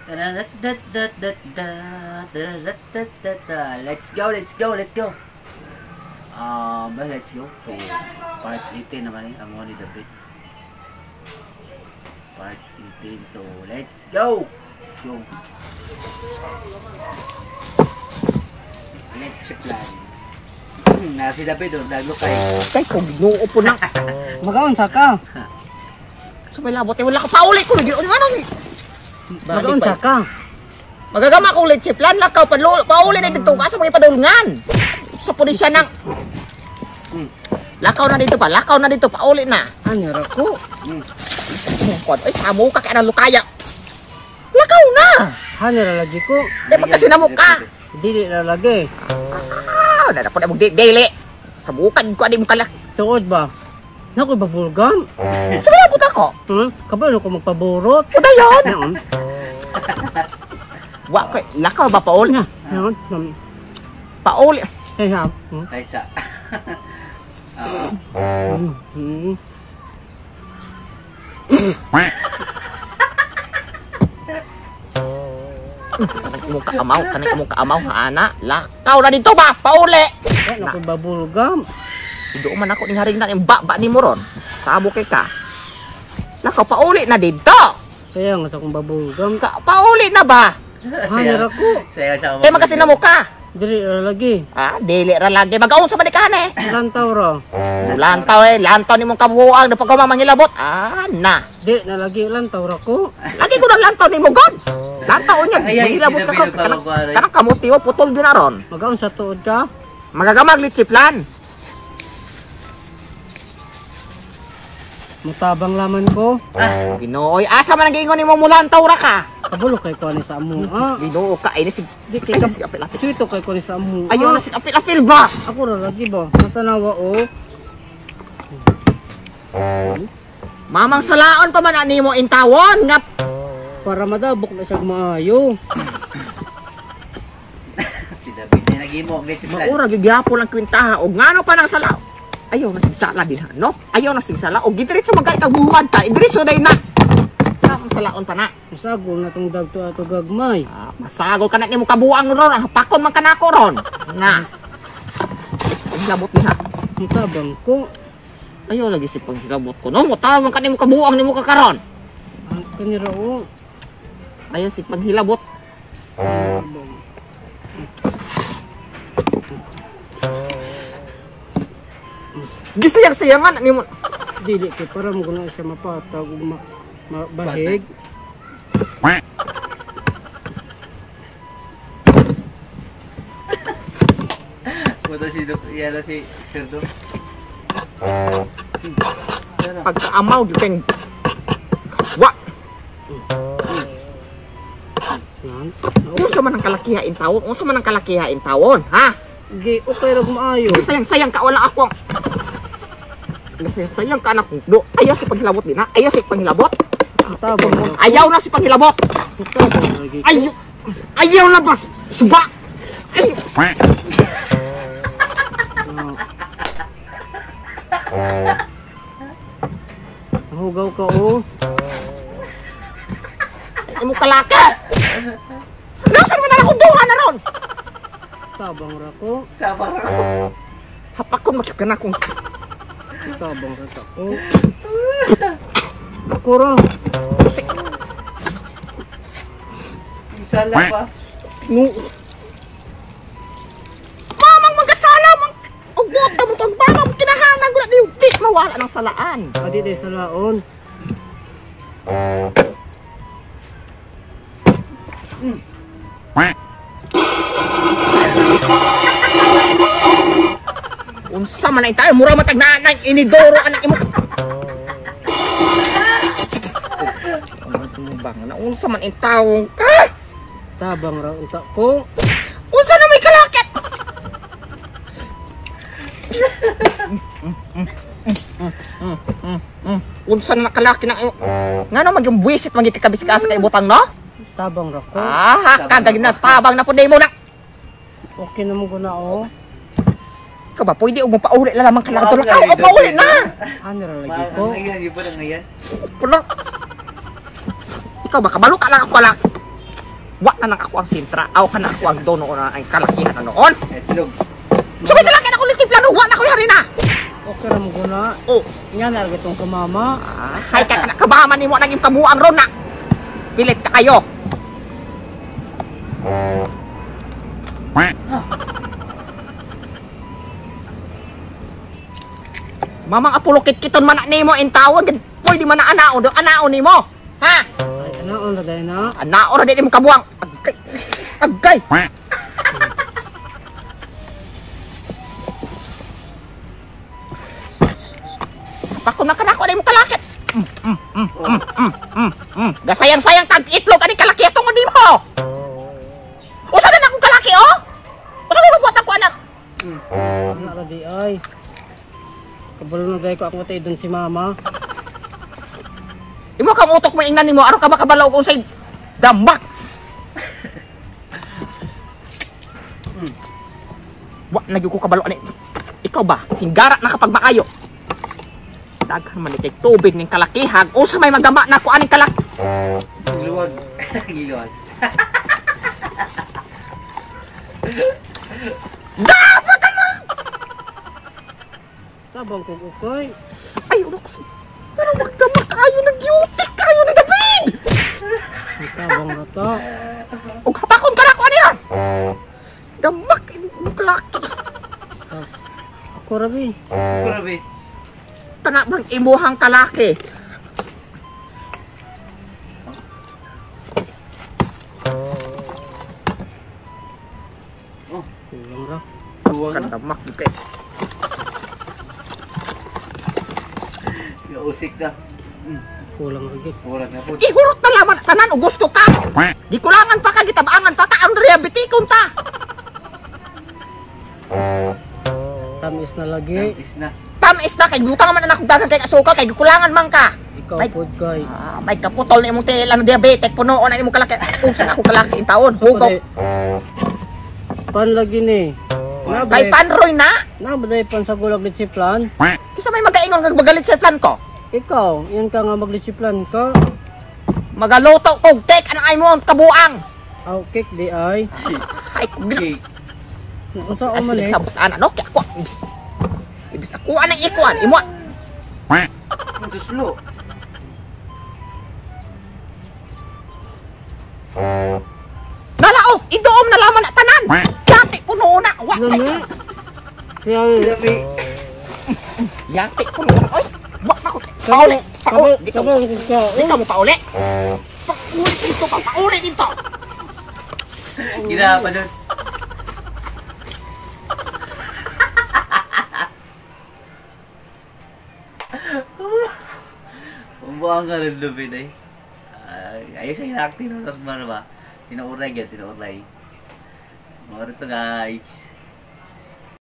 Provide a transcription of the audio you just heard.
Let's go, let's go, let's go. Well, let's go. So, part 18 naman eh. Ang ni David. Part 18. So, let's go! Let's go. Leche plan. Na si David, oh, daglo kay. Kay ko Ginoo po na. Magaon sa ka. Sa may labot eh, wala ka pauli ko lagi. Ano ni? Magaon sa ka. Magagama ko leche plan lakaw pauli na dito ka sa mga padulngan. Sa pulisya nang lakaw na dito pa, lakaw na dito pauli na. Ano ra ko? Kod, ay samo ka kay nang lukaya. Lakaw na. Hani ra lagi ko. Di ba kasi namo ka? Dili ra lagi. Ah, na po na mong dili. Sa bukad ko ani mo kalak. Tuod ba? Nakoy babulgam. Sa may labot ako. Kabalo ko magpaborot. Udayon. Wa ko lakaw ba pauli? Na. Pauli. Ay ha. Kaysa. Mong kaamaw, kanay mong kaamaw ha ana. Lakaw na dito ba? Pauli. Nakoy babulgam. Ido man ako ning haring na yung ba ni mo ron. Sabo kay ka. Lakaw pauli na dito. Kaya nga sa akong babulgam. Sa pauli na ba? Hani ra ko. Saya sa Kay magkasina mo ka. Dili ra lagi. Ah, dili ra lagi. Magaon sa manikahan eh. Lantaw ra. Lantaw eh, lantaw ni mong kabuang na pagka mangilabot. Ah, na. Di na lagi lantaw ra ko. Lagi ko nang lantaw ni mo god. Lantaw niya, Ay, ay, mangilabot ka sinabi ron. ng pagkukuha, Kanang kamuti mo, putol din na ron. Magaon sa tuod ka. Magagamag litsi plan. Mutabang laman ko. Ah, Ginooy, asa man ang giingon nimo mulantaw ra ka? Kabulo kay ko ani sa amo. Ah, Ginoo ka ay ni si di kay ay, si apil-apil. Swito kay ko ni sa amo. Ayaw na si apil-apil ba? Ako ra lagi ba? Natanawa o. Mamang salaon pa man ani mo intawon nga Para madabok na siya maayo. Si David na nagimo og leche plan. Maura gigyapon ang kwintaha og ngano pa nang sala. Ayaw na sigsala din ha, no? Ayaw na sigsala og gidiretso magay kag buhad ka, idiretso day na. Mamang salaon pa na. Masagol na tong dagto ato gagmay. Ah, masagol ka na nimo kabuang ron, ang hapakon man kanako ron. Nga. Paghilabot din ha. Mutabang ko. Ayaw lagi si paghilabot ko. No, mutabang ka nimo kabuang nimo kakaron. Ang kanira o. Ayaw si paghilabot. Gisayang-sayangan nimo. Dili kay para mo guna siya mapatag ug mabahig. Puto si Dok, yala si Sperdo. Pagkaamaw gyud kay wa. Unsa man ang kalakiha intawon? Unsa man ang kalakiha intawon, ha? Gi okay ra maayo. Gisayang-sayang ka wala ako. Gisayang-sayang ka anak do. Ayaw si paghilabot din ha. Ayaw si paghilabot. Ayaw na si paghilabot. Ayaw. Ayaw na bas. Suba. Ayaw. Hugaw ka o. Ay mo kalaki. Nasaan man na akong duha na ron? Tabang ra ko. Tabang ra ko. Hapakon makikana kong. Tabang ra ko. Ako ra. Sala pa. No. Mamang magasala mang og buot mo tong mamang kinahanglan ko na niyo di mawala ng salaan. Adi day salaon. Unsa man ay tayo mura matag na nang inidoro anak imo. Bang na unsa man intawong ka? Tabang ra unta ko. Unsa na may kalakit? Unsa na nakalaki ng imo? Ngano magyung buwisit magikakabis ka sa kay butang no? Tabang ra ko. Ah, kagag na tabang na pud nimo na. Okay na mo guna o. Ikaw ba pwede og mapauli na lamang ka lang ito. Lakaw, pauli na. Ano ra lagi ko? Ngayon, yun po na ngayon. Pulang. Ikaw ba kabalo ka lang ako lang. Wa na nang ako ang sintra. Aw ka na ako ang dono na ang kalakihan na noon. Itlog. Sumay na lang ako litsi plano. Wa na ko harina. Okay ra mo guna. Oh. Nga na itong kamama. Ah, hay ka na kabama nimo nang imong kabuang ron na. Pilit ka kayo. Mamang apulokit kiton man na nimo in tawon gid pwede man na anaon do anaon nimo. Ha? Ay, anaon ra day na. Anaon ra di mo kabuang. Agay. Agay. Pako na kanako na imong kalakit. Gasayang-sayang tag itlog ani kalaki atong nimo. Usa na akong kalaki oh. Usa na mabuhat ako anak. Ana ra di ay. Kabalo na day ko ako tay doon si mama. Imo kang utok mo ingnan nimo aron ka makabalaw og unsay damak. Wa na gyud ko kabalo ani. Ikaw ba hinggara na kapag maayo? Daghan man ni kay tubig ning kalakihag usa may magama na ko aning kalak. Giluwag. Giluwag. Dapat na. Tabang kog ukoy. Ay, ulo ko. Pero magdamak kayo ng gyutik kayo ni David. Tabang ra ta. Og hapakon ka na ko ani ron. Damak ini mo kalaki. Ako ra bi. Grabe. Kana bang imuhang kalaki? Oh, Kulang ra. kuwang na. Kadamak gyud kay. Usik na. Kulang ra gyud. Murag na po. Ihurot na laman tanan og gusto ka. Gikulangan pa ka, gitabangan pa ka, Andrea bitikon ta. Tamis na lagi. Tamis na. Tamis na kay butang man anak daghang kay asukal kay gikulangan man ka. Ikaw Ay. pod kay. Ah, may kaputol na imong tela ng diabetes puno na imong kalaki. Unsa na ako kalaki in taon? Hugaw. Pan lagi ni. Kay panroy na. Nabaday pan sa gulag litsi plan. Kisa may magaingon kag magalit sa plan ko. Ikaw, yun ka nga maglitsi plan ka. Magaluto kog cake anang ay mo ang kabuang. Aw, cake di ay. Ay, Cake. Unsa o man eh? Sabot ana no kay ako. Ibis ako anang ikuan imo. Tuslo. Nalao, idoom na laman na tanan. Yati puno na. Wa. Lami. Kaya Grabe. Yati puno na. Oy, wa na ko. Pauli, pauli. Di ka mo, Kabalo di ka mo pauli. Pauli dito, pauli dito. Ginawa pa dun. Pambuang ka rin lupit eh. Ayos ang inacting no, normal ba? Tinuuray yan, tinuuray. Mga rito guys.